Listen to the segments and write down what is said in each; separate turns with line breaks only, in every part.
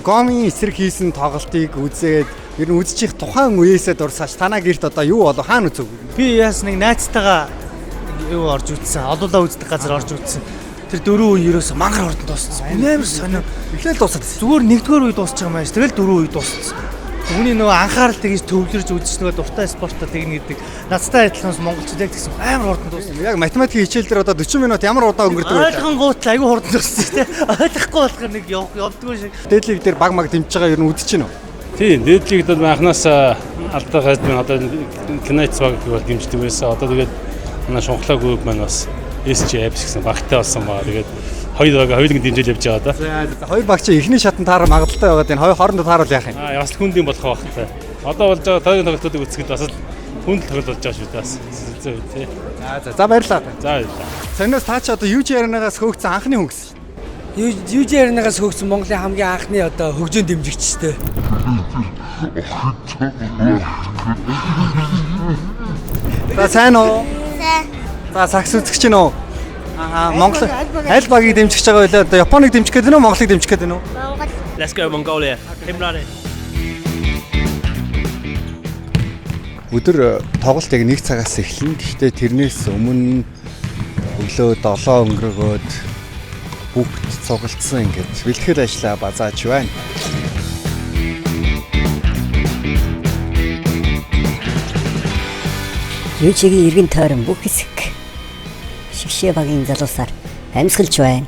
Гомын эсрэг хийсэн тоглолтыг үзээд ер нь үзчих тухайн үеэсээ дурсаач танаа гэрт одоо юу болов, хаана үзв?
Би яас нэг найзтайгаа юу орж үзсэн. Олуулаа үздэг газар орж үзсэн. Тэр дөрөв үе ерөөсө мангар хурдан дууссан. Амар сонио.
Эхлээл дуусаад.
Зүгээр нэгдүгээр үе дуусчих юм ааш. Тэгэл дөрөв үе дууссан. Үүний нөгөө анхаарал тэгж төвлөрж үзэж нөгөө дуртай спортоо тэгнэ гэдэг. Надтай адилхан монголчууд яг тэгсэн амар хурдан дууссан.
Яг математикийн хичээл дээр одоо 40 минут ямар удаан өнгөрдөг вэ?
Ойлгонгуут л айгүй хурдан дууссан шүү дээ. Ойлгохгүй болохоор нэг явах явдггүй шиг.
Дээд лиг дээр баг маг дэмжиж байгаа ер нь үзэж байна уу?
Тийм, дээд лигт бол анханаас алдаа хайж байна. Одоо Knights баг бол дэмждэг байсан. Одоо тэгээд манай шунхлаа групп маань бас SG Apps гэсэн багтай болсон байгаа. Тэгээд хоёр баг хоёуланг дэмжиж явж байгаа да.
За, хоёр баг чи эхний шатанд таарах магадaltaй байгаад энэ хоёр хоорондоо тааруул яах юм?
Аа, бас л хүндийн болох байх та. Одоо болж байгаа тойрон тоглолтуудыг үзэхэд бас л хүнд тоглолт болж байгаа шүү дээ бас. Зөв тий.
За, баярлалаа.
За, баярлалаа.
Сониос та чи одоо UG Arena-гаас хөөгцөн анхны хүн гэсэн.
UG Arena-гаас хөөгцөн Монголын хамгийн анхны одоо хөгжөөн дэмжигчтэй.
За, сайн уу?
Сайн.
За, сагс үзэж гин үү? Аа, Монгол аль багийг дэмжиж байгаа вэ? Одоо Японыг дэмжих гээд байна уу, Монголыг дэмжих гээд байна уу?
Монгол.
Let's go Mongolia. Himrani.
Өдөр тоглолт яг 1 цагаас эхэлнэ. Гэхдээ тэрнээс өмнө өглөө 7 өнгөрөөгөөд бүгд цугалдсан ингээд бэлтгэл ажлаа базааж байна.
UG-ийн эргэн тойрон бүх хэсэг шигшээ багийн залуусаар амьсгалж байна.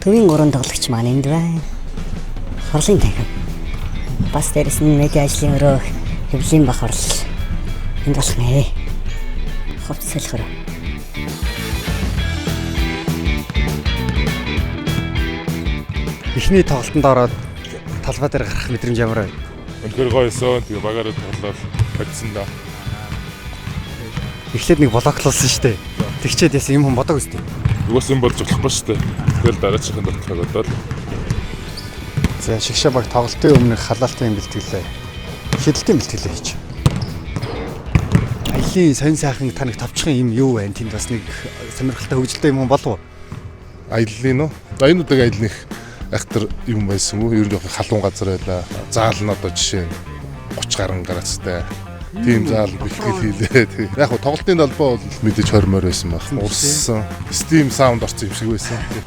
Төвийн гурван тоглогч маань энд байна. Хурлын танхим. Бас дээрэс нь медиа ажлын өрөө, хэвлэлийн бах хурал. Энд болох нэ. Хувц салхи өрөө.
Эхний тоглолтод ороод талбай дээр гарах мэдрэмж ямар вэ?
Үнэхээр гоёсон. Тэгээ багаараа тоглоод бодсон да.
Эхлээд нэг блоклуулсан шүү дээ. Тэгчээд яасан юм хүн бодог үстэй.
Угаас юм болж болохгүй шүү дээ. Тэгэл дараачихын тоглохыг бодоод.
За, шигшээ баг тоглолтын өмнөх халаалтын бэлтгэлээ. Шидэлтийн бэлтгэлээ хийж. Аялын сонь сайхан та нэг товчхон юм юу байна? Тэнд бас нэг сонирхолтой хөгжилтэй юм болов уу?
Аяллаа нөө. За, энэ удаагийн аялны их айхтар юм байсан үү? Ер нь жоохон халуун газар байлаа. Заал нь одоо жишээ нь 30 гаруй градустай. Тийм заал бэлтгэл хийлээ. Тийм. Яг хөө тоглолтын талбай бол мэдээж 20 морь байсан байх. Урссан. Steam sound орсон юм шиг байсан. Тийм.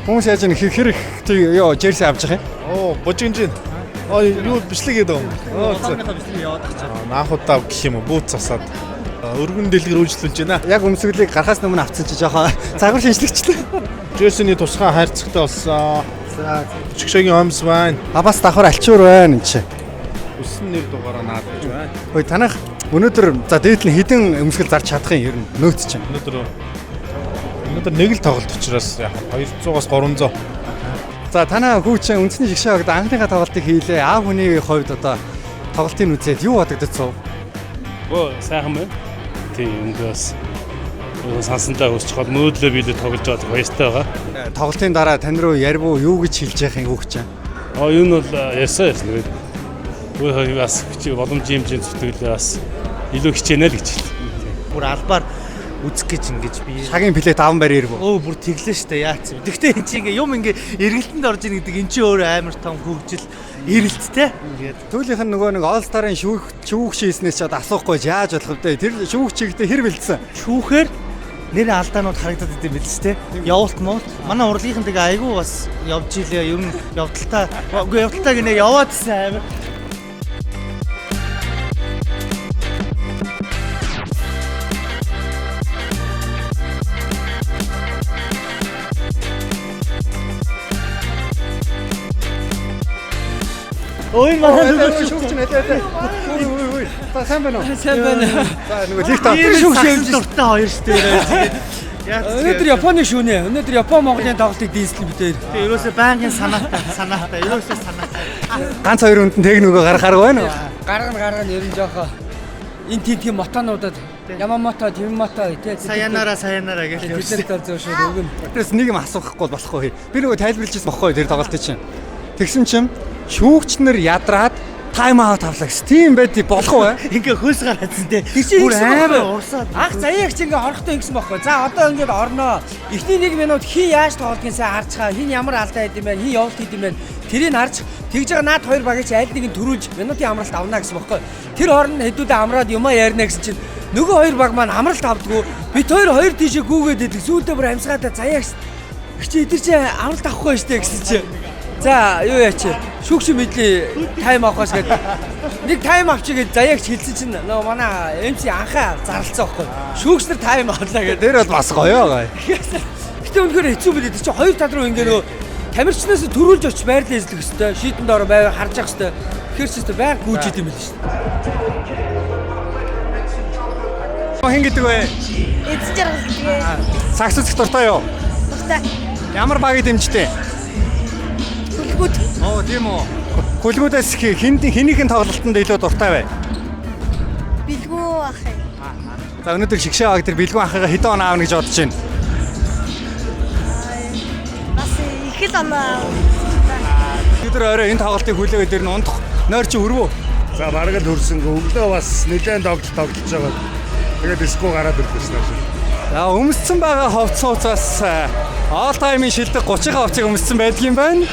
Хүмүүс яаж нэг хэр их тий ёо jersey авч явах юм?
Оо, божигнж. Аа, юу бичлэг гэдэг юм. Аа, анх удаа гэх юм уу, бүүц засаад өргөн дэлгэр үйлчлүүлж байна.
Яг өмсгөлийг гарахаас өмнө авцсан чи жоохон загвар шинжлэгчлээ.
Jersey-ний тусгай хайрцагтай болсон.
За,
Чигшээгийн омс байна.
а бас давхар альчуур байна энэ чи.
Өссөн нэр дугаараа наад гэж байна.
Хөөе, танах өнөөдөр за дээд нь хэдэн өмсгөл зарч чадах юм ер нь нөөц чинь.
Өнөөдөр нэг л тоглолт учраас яг 200-аас 300.
За, танаа хүү чинь үндэсний жигшээ багт анхныхаа тоглолтыг хийлээ. Аав хүний хувьд одоо тоглолтыг үзээд юу бодогдсон?
Өө, сайхан байна. Тийм, энд бас сансандаа өсч хол мөөдлөө биелээ тоглож байгаа баяртай байгаа.
Тоглолтын дараа тань руу ярив уу, юу гэж хэлж яах юм хүүхд чинь?
Аа, юу нь бол ярьсан ярьсан. Тэгээд өө бас боломжийн хэмжээнд зүтгэлээ бас илүү хичээнэ л гэж хэлээ.
Бүр албаар үзэх гэж ингэж би
Шагийн плет аван барь ирв.
Өө, бүр тэглээ штэ, яац юм. Тэгтээ эн чинь ингээ юм ингээ эргэлтэнд орж ийн гэдэг эн чинь өөр амар том хөгжил эрэлттэй. Ингээд
Түүлийнх нь нөгөө нэг All Star-ын шүүх шүүх шийснээс ч одоо асуухгүй яаж болох вэ? Тэр шүүх чигтээ хэр бэлдсэн?
Шүүхээр нэр алдаанууд харагдаад идэм байл ч те. Явуулт муулт. Манай урлагийнхан тэгээ айгүй бас явж илээ. Ер нь явдaltaа үгүй явдaltaа гинэ яваад исэн амар. Ой, манай нөгөө
шүүх чинь аль аль. Үгүй үгүй үгүй. За, сайн байна уу?
Сайн байна.
За, нөгөө лифт авах.
шүүх шивж дуртай хоёр шүү дээ. Тэгээд
Өнөөдөр Японы шүүнэ. Өнөөдөр Япон Монголын тоглолтыг дийслэн бид хоёр.
Тэгээ ерөөсөө байнгын санаатай, санаатай, ерөөсөө санаатай.
Ганц хоёр хүнд нь тэг нөгөө гарах арга байна уу?
Гаргана гаргана, ер нь жоохоо энэ тентгийн мотонуудад Ямамото, Тиммото тий.
Саянара, саянара гэж явсан.
Тэднэрт зөв шүү өгнө.
Тэрс нэг юм асуухгүй болохгүй. Би нөгөө тайлбарлаж ирсэн бохгүй тэр тоглолтыг чинь. Тэгсэн чинь шүүгч нар ядраад
Time out авлаа гэсэн. Тийм байд болох уу?
Ингээ хөөс гараадсан те.
Бүр
Бүр амар урсаад.
Анх заяагч ингээ хорохтой ингэсэн байхгүй. За одоо ингээд орноо. Эхний 1 минут хин яаж тоглодгийг сайн харж хаа. Хин ямар алдаа хийд юм бэ? Хин явуулт хийд юм бэ? Тэрийг харж тэгж байгаа наад хоёр багийг чи аль нэг нь төрүүлж минутын амралт авна гэсэн байхгүй. Тэр хооронд хэдүүдээ амраад юмаа ярина гэсэн чинь нөгөө хоёр баг маань амралт авдггүй. Бит хоёр хоёр тийшээ гүүгээд идэг. Сүүлдээ бүр амьсгаадаа заяагч чи эдгээр чи амралт авахгүй штэ гэсэн чи. За юу яа чи шүүгч мэдли time авахаас гээд нэг time авчи гэж заяагч хэлсэн чинь нөгөө манай MC анхаа зарлцсан байхгүй. Шүүгч нар time авлаа гэдэг.
Тэр бол бас гоё гоё.
Гэтэ үнэхээр хэцүү билээ. Тэр чинь хоёр тал руу ингээ нөгөө тамирчнаас төрүүлж очиж байрлал эзлэх хэвээр шийдэнд ороо байр харж явах хэвээр. Тэгэхээр ч хэвээр байр гүйж идэм байл шүү дээ.
Хэн гэдэг вэ?
Эцэж жаргал гэдэг.
Сагс үзэх дуртай юу?
Дуртай.
Ямар багийг дэмждэг?
Хүлгүүд.
Оо тийм үү. Хүлгүүдээс хин хинийхэн тоглолтод илүү дуртай вэ?
Бэлгүү ах юм.
За өнөөдөр шигшээ баг дээр бэлгүүн ахыгаа хэдэн оноо аавна гэж бодож байна?
Бас их л оноо.
Өдөр орой энэ тоглолтыг хүлээгээд ер нь унтах нойр чи өрвөө.
За бараг л хөрсөнгөө өглөө бас нэлээд тоглолт тоглож байгаа. Тэгээд диско гараад ирлээ шээ.
За өмссөн байгаа хувцас хувцас all time-ийн шилдэг 30 хувцыг өмссөн байдгийн байна.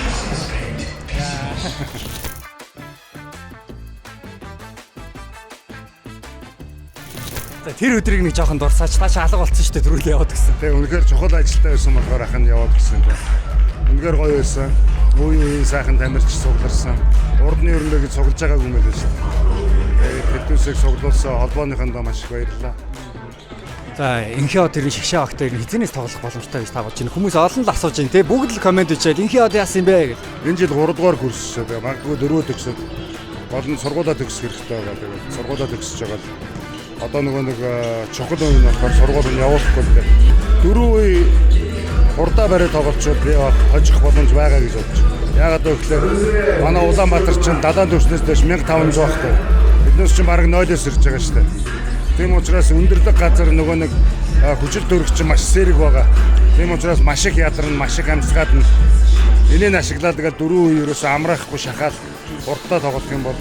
За тэр өдрийг нэг жоохон дурсаач та чи алга болцсон шүү дээ түрүүл яваад гисэн.
Тэгээ үнэхээр чухал ажилтаа байсан болохоор ах нь яваад гисэн тийм. Үнэхээр гоё байсан. Үе үеийн сайхан тамирч цугларсан. Урдны өрөндөө гэж цуглаж байгаагүй юм байлаа шүү дээ. Тэгээд тэднүүсийг цуглуулсан холбооныхондоо маш их баярлалаа.
За инхээ хот тэр шигшээ багтай ер нь хизэнээс тоглох боломжтой гэж та бодож байна. Хүмүүс олон л асууж байна те бүгд л комент бичээл инхээ хот яасан юм бэ гэл.
Энэ жил 3 дугаар курс тэгээ магадгүй 4 төгсөд гол нь сургуулаа төгсөх хэрэгтэй байгаа. Тэгээд сургуулаа төгсөж байгаа л одоо нөгөө нэг чухал үе нь болохоор сургууль нь явуулахгүй л дээ. Дөрөв үе хурдаа барай тоглолцоод би хожих боломж байгаа гэж бодож байна. Яагаад вэ гэхээр манай Улаанбаатар чинь далайн түвшнээс дээш 1500 байхгүй. Биднээс чинь бараг 0-оос ирж байгаа шүү дээ. Тийм учраас өндөрлөг газар нөгөө нэг хүчил төрөх чинь маш сэрэг байгаа. Тийм учраас маш их ядарна, маш их амьсгаадна. Энийг ашиглаад тэгэл дөрөв үе ерөөсөө амраахгүй шахаал хурдтай тоглох юм бол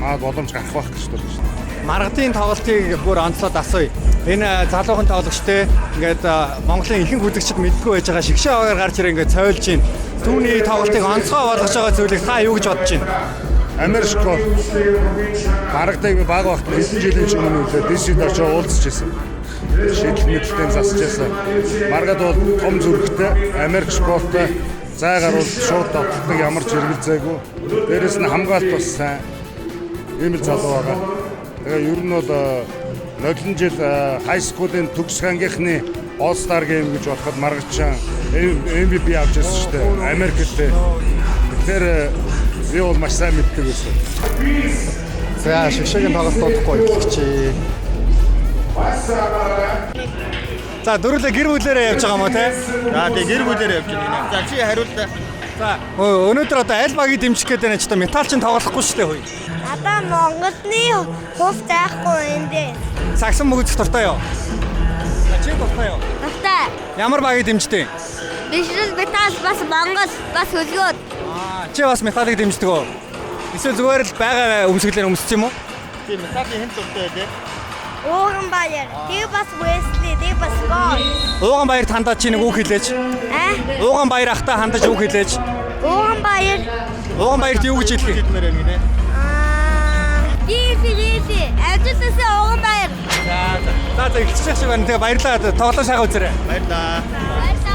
маа боломж гарах байх гэж бодож байна.
Маргадын тоглолтыг бүр онцлоод асууя. Энэ залуухан тоглогчтой ингээд Монголын ихэнх үзэгчид мэдгүй байж байгаа шигшээ багаар гарч ирээ ингээд цойлж байна. Түүний тоглолтыг онцгой болгож байгаа зүйлийг та юу гэж бодож байна?
Америк школ. Маргадыг би баг багт хэдэн жилийн ч өмнө үлээ DC-д очиж уулзч ирсэн. Шийдэл мэдлэлтэй засч байсан. Маргад бол том зүрхтэй, Америк школтой зай гаруул шууд довтолдог ямар ч хэрэгэлзээгүй. Дээрээс нь хамгаалт бас сайн. Ийм л залуу байгаа. Тэгээ ер нь бол нодлон жил high school-ын төгс ангийнхны All Star Game гэж болоход маргачин MVP авч ирсэн шүү дээ. Америкт. Тэгэхээр би бол маш сайн мэддэг байсан.
За шигшээгийн тоглолт удахгүй эхлэхчээ. За дөрүлээ гэр бүлээрээ явж байгаа юм уу те?
За тий гэр бүлээрээ явж байна. За чи хариултаа.
За өнөөдөр одоо аль багийг дэмжих гээд байна ч одоо металл чинь тоглохгүй шүү дээ хөөе.
Надаа Монголны хувц байхгүй юм дээ.
Сагсан мөгөдөх дуртай юу? За чи дуртай юу?
Дуртай.
Ямар багийг дэмждэг?
Бишрэл металл бас Монгол бас хөлгөөд.
Чи бас металлыг дэмждэг үү? Эсвэл зүгээр л байгаа өмсгөлээр өмссөн юм уу?
Тийм металлын хэн дуртай вэ?
Ууган баяр. Тэг бас Wesley, тэг бас Гол.
Ууган баяр тандаа чи нэг үг хэлээч.
Аа?
Ууган баяр ахтаа хандаж үг хэлээч.
Ууган баяр.
Ууган баярт юу гэж хэлэх
хэлмээр байна гинэ?
Дийси дийси. Ажилтсан ууган баяр.
За за. За за эхэлчих шиг байна. Тэгээ баярлалаа. Тоглоом сайхан үзээрэй.
Баярлалаа.
Баярлалаа.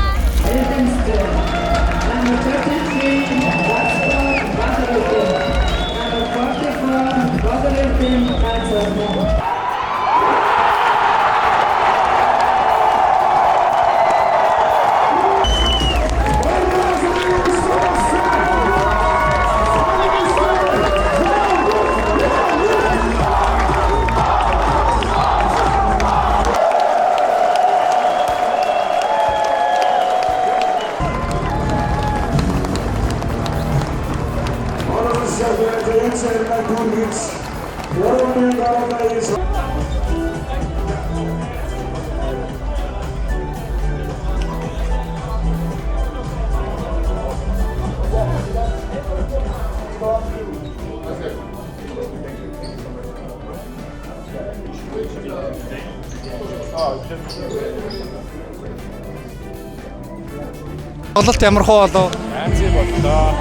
Тоглолт ямар хуу болов?
Янз боллоо.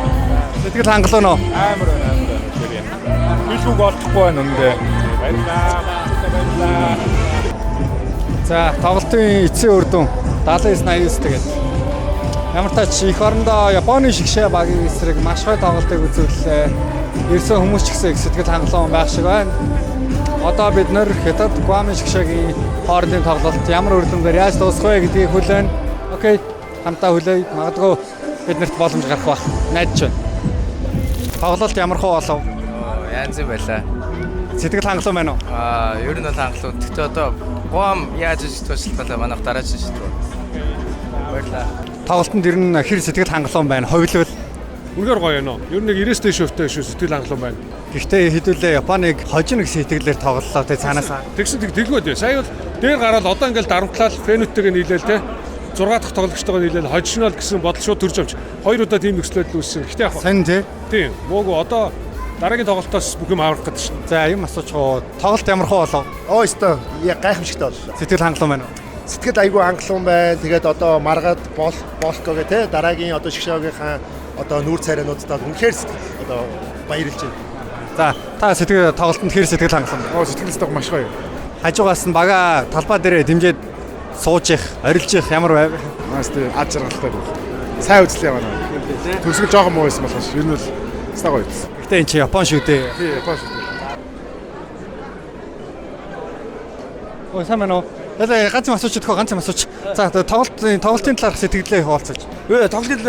Сэтгэл хангалуун уу?
Амар байна, амар байна. Хилгүүг олдохгүй байна үндэ. Баярлалаа. Баярлалаа.
За, тоглолтын эцсийн үр дүн 79 89 тэгээд ямар тач эх орондоо Японы шигшээ багийн эсрэг маш гоё тоглолтыг үзүүллээ. Ирсэн хүмүүс ч гэсэн их сэтгэл хангалуун байх шиг байна. Одоо бид нэр Хятад Гуамын шигшээгийн хоорондын тоглолт ямар үр дүнгээр яаж дуусах вэ гэдгийг хүлээн. Окей, хамтаа хүлээе. Магадгүй биднэрт боломж гарах байх. Найдаж байна. Тоглолт ямар хуу болов?
Янз байлаа.
Сэтгэл хангалуун байна уу?
Аа, ер нь бол хангалуун. Гэхдээ одоо Гуам яаж шийдэх шалтгаалаа манайх дараач шийдэх. Баярлалаа.
Тоглолтод ер нь хэр сэтгэл хангалуун байна? Хувилбал
Үнэхээр гоё юм. Ер нь нэг 90-ээс дээш хувьтай шүү сэтгэл хангалуун байна.
Гэхдээ хэдүүлээ Японыг хожино гэсэн итгэлээр тоглолоо те цаанаасаа.
Тэгсэн тэг тэглүүд. Сая бол дээр гараад одоо ингээл дарамтлал фэнүттэйгээ нийлээл те 6 дахь тоглогчтойгоо нийлээл хожино л гэсэн бодол шууд төрж авч хоёр удаа тийм нөхцөл байдал үүссэн. Гэхдээ яг
Сонь те.
Тийм. Муугүй одоо дараагийн тоглолтоос бүх юм аврах гэдэг шин.
За юм асуучих уу. Тоглолт ямар хуу болов?
Оо өстой яг гайхамшигтай боллоо.
Сэтгэл хангалуун байна уу?
Сэтгэл айгүй хангалуун байна. Тэгээд одоо маргад бол болко гэ те дараагийн одоо шгшөөгийнхаа одоо нүүр царайнуудад үнэхээр сэтгэл одоо баярлж байна.
За та сэтгэл тоглолтод хэр сэтгэл хангалуун байна?
Оо сэтгэл хөдлөл маш гоё.
Хажуугаас нь бага талбай дээрээ дэмжиж сууж их, орилж их ямар байв?
Маш тийм ад жаргалтай байх. Сайн үзлээ манай. Төгсгөл жоохон муу байсан болохоос ер нь бол өстой гоё үзсэн.
Гэхдээ эн чинь Япон шүү дээ.
Тий, Япон шүү дээ.
Ой сайн байна уу? Ялаа ганц юм асууч өгөх ганц юм асууч. За тоглолтын талаарх сэтгэлдээ хуваалцаж.
Тоглолт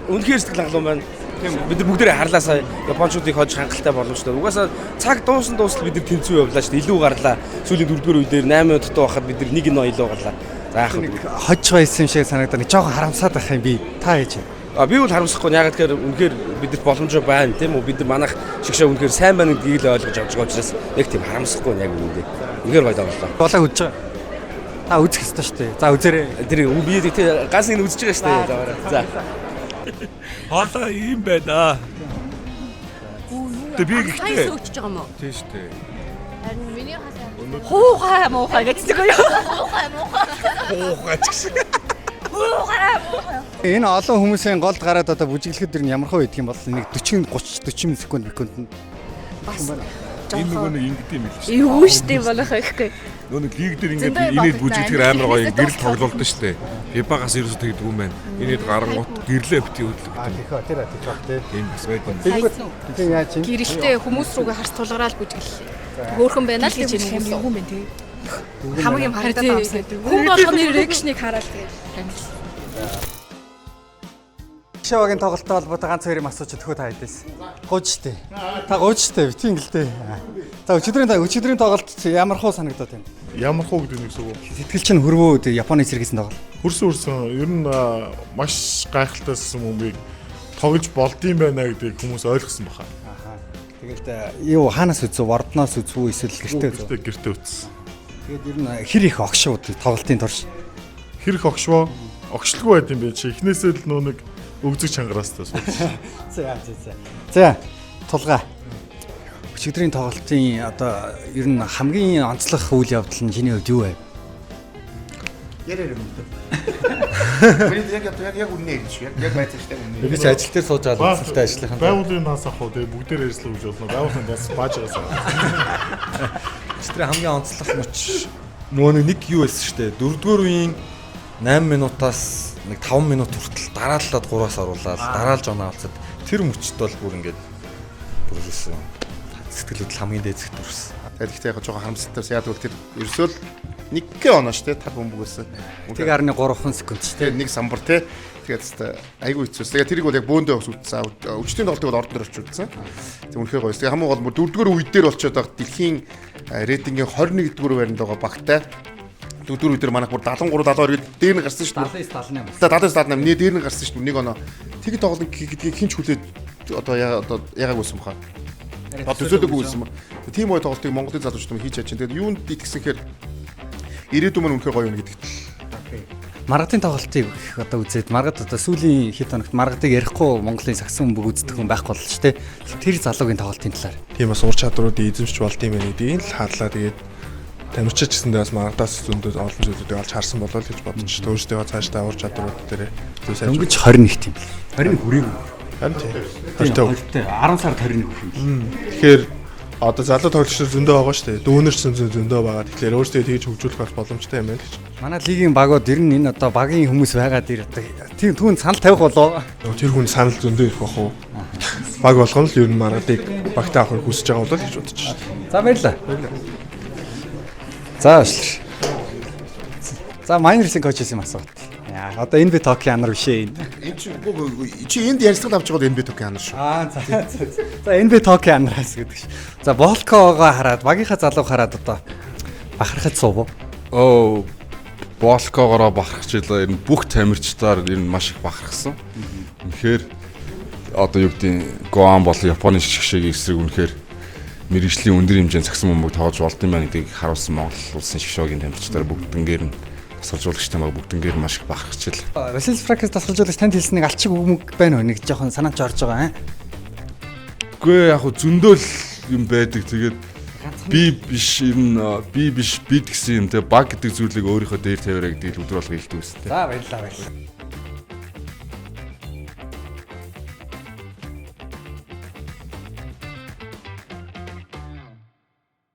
үнэхээр сэтгэл хангалуун байна. Бид нар бүгдээрээ харлаа сая японочдыг хожих хангалттай боломжтой. Угаасаа цаг дуусан дуустал бид нар тэнцүү явлаа шүү дээ. Илүү гарлаа. Сүүлийн дөрөвдүгээр үе дээр 8 минут дутуу байхад бид нар нэг нөө илүү гарлаа. За яах вэ?
Хожиж байсан юм шиг санагдаад нэг жоохон харамсаад байх юм би. Та яаж вэ?
А би бол харамсахгүй. Яг тэгэхээр үнэхээр бидэрт боломж байна тийм үү? Бид нар манайх шигшээ үнэхээр сайн байна гэдгийг л ойлгож авч байгаа учраас нэг тийм харамсахгүй яг үүндээ. Үнэхээр гоё тоглолоо.
Болоо үзэж байгаа. Та үзэх ёстой шүү дээ. За үзээрэй.
Тэр би тий ганц нэг үзэж байгаа шүү дээ. Заваараа. За.
Хоолой ийм байна. Тэгээ би гэхдээ
өчөж байгаа юм уу?
Тийм шүү дээ.
Харин миний хасаа хуухай муухай гэсэн үг юу? Хуухай муухай.
Хуухай ч гэсэн.
Хуухай муухай.
Энэ олон хүмүүсийн голд гараад одоо бүжиглэхэд дэр нь ямар хөө идэх юм бол нэг 40 30 40 секунд секундэнд
бас
Энэ нөгөө нэг ингэдэм юм л шүү.
Эвгүй штэ манайхаа ихгүй.
Нөгөө нэг лиг дээр ингээд инээд бүжиглэхээр амар гоё гэрэл тоглолдог шүү дээ. Фибагаас ерөөсөө тэгдэг юм байна. Инээд гарангуут гэрлээ бити хөдлөг.
А тийхөө тэр тийх бах тий.
Тийм бас байдаг.
Тийм яаж юм?
Гэрэлтэй хүмүүс рүүгээ харц тулгараал бүжиглээ. Хөөхөн байна л гэж энэ хүмүүс юм бэ тий. Хамаг юм харагдаад байгаа юм. Хүн болгоны реакшнийг хараад тэгээд амжилт.
Шигшээ багийн тоглолттой холбоотой ганц хоёр юм асууч өгөхөө та хэдээс. Гуйж штэ. Та гуйж штэ бити ингэлтэй. За өчигдрийн тоглолт ямар хуу санагдаад байна?
Ямар хуу гэдэг нь гэсэн үг.
Сэтгэл чинь хөрвөө Японы эсрэг хийсэн тоглолт.
Хөрсөн. Ер нь маш гайхалтайсан юмыг тоглож болдсон байна гэдгийг хүмүүс ойлгосон баха.
Тэгэл юу хаанаас үзв? Вордноос үзв үү эсвэл гэртээ үзв?
Гэртээ үзсэн.
Тэгээд ер нь хэр их огшив тоглолтын турш?
Хэр их огшвоо? Огшлгүй байд юм бэ чи. Эхнээсээ л нөө нэг өгзөг чангараастай сууж.
За за за. За тулгаа. Өчигдрийн тоглолтын одоо ер нь хамгийн онцлог үйл явдал нь чиний хувьд юу вэ?
Яриа юм дөө. Миний яг үнэ ярьж шүү. Яг байцаа шүү дээ.
Би ч ажил дээр сууж байгаа үзэлтэй ажлынхаа.
Байгууллагын нас ах уу тэгээ бүгдээр ярьслаа гэж болно. Байгууллагын нас бааж байгаасаа.
Өчигдрийн хамгийн онцлог мөч нөгөө нэг юу байсан шүү дээ. Дөрөвдүгээр үеийн 8 минутаас нэг 5 минут хүртэл дарааллаад 3-аас оруулаад дараалж оноо авцаад тэр мөчт бол бүр ингээд бүр юусэн сэтгэл хөдлөл хамгийн дээд зэгт хүрсэн.
Тэгээд ихтэй яг жоохон харамсалтай байсан. Яг бол тэр ерөөсөө л нэггээ оноо шүү дээ. Тар бөмбөгөөс.
1.3 секунд шүү
дээ. Нэг самбар те. Тэгээд хэвээ айгүй хэцүүс. Тэгээд тэрийг бол яг бөөндөө бас үтсэн. Өчтөрийн тоглолтыг бол ордон дээр очиж үзсэн. Тэг үнэхээр гоё. Тэгээд хамгийн гол дөрөвдүгээр үе дээр болчиход байгаа дэлхийн рейтингийн 21-р байранд байгаа багтай. Дөрөвдүгээр үе дээр манайх бүр 73 72 гээд дээр нь гарсан шүү
дээ. 79 78.
За 79 78 нэ дээр нь гарсан шүү дээ. Нэг оноо. Тэг тоглолт гэдгийг хинч хүлээж одоо ягаагүйсэн баха. Төсөөлөөгүй байсан ба. Тийм гоё тоглолтыг Монголын залуучууд хийж чадчихин. Тэгээд юунд итгэсэн гэхээр ирээдүйн маань үнэхээр гоё юм гэдэгт л.
Маргадын тоглолтыг их одоо үзээд маргад одоо сүүлийн хэд хоногт маргадыг ярихгүй Монголын сагсан бөмбөг үздэг хүн байхгүй боллоо ч тий. Тэр залуугийн тоглолтын талаар.
Тийм бас ур чадруудыг эзэмшиж болд юм байна гэдгийг л харлаа. Тэгээд Тамирчид ч гэсэндээ бас маргадаас зөндөө олон зүйлүүдийг олж харсан болоо л гэж бодож шүү дээ. Өөрсдөө цаашдаа ур чадварууд дээр зөв сайжруулах.
Дөнгөж 21 тийм л. 21 хүрээгүй.
Харин тийм.
20-тай. 10 сард 21 хүрэх юм.
Тэгэхээр одоо залуу тоглогч нар зөндөө байгаа шүү дээ. Дүүнер ч зөндөө байгаа. Тэгэхээр өөрсдөө тэгж хөгжүүлэх бас боломжтой юм байна гэж.
Манай лигийн багууд ер нь энэ одоо багийн хүмүүс байгаа дээр одоо тийм түүн санал тавих болоо.
Тэр хүн санал зөндөө ирэх бах уу? Баг болгоно л ер нь маргадыг багтаа авахыг хүсэж байгаа болоо л гэж бодож шүү дээ.
За баярлалаа. За уушлаа. За Miners-ийн коучээс юм асуулт. Яа, одоо NB Tokyo анар биш ээ энэ.
Энэ чи үгүй чи энд ярьцлага авч байгаа бол NB Tokyo анар шүү.
Аа за за. За NB Tokyo анараас гэдэг ш. За Волкоогоо хараад багийнхаа залуу хараад одоо бахархаж суув.
Оо Волкоогоороо бахархаж илаа ер нь бүх тамирчдаар ер нь маш их бахархсан. Үнэхээр одоо юу гэдэг Гоан болон Японы шигшээгийн эсрэг үнэхээр мэрэгжлийн өндөр хэмжээнд цагсан бөмбөг тоглож болд юм байна гэдгийг харуулсан Монгол улсын шигшээгийн тамирчдаар бүгднгээр нь тасгалжуулагчтай баг бүгднгээр маш их бахархаж ил.
Василис Фракес тасгалжуулагч танд хэлсэн нэг алчиг үг байна уу? Нэг жоохон санаач орж байгаа аа.
Үгүй яг хөө зөндөөл юм байдаг. Тэгээд би биш ер нь би биш бид гэсэн юм те баг гэдэг зүйлийг өөрийнхөө дээр тавиараа гэдгийг л өдөр болго хэлдэг байсан те.
За баярлалаа баярлалаа.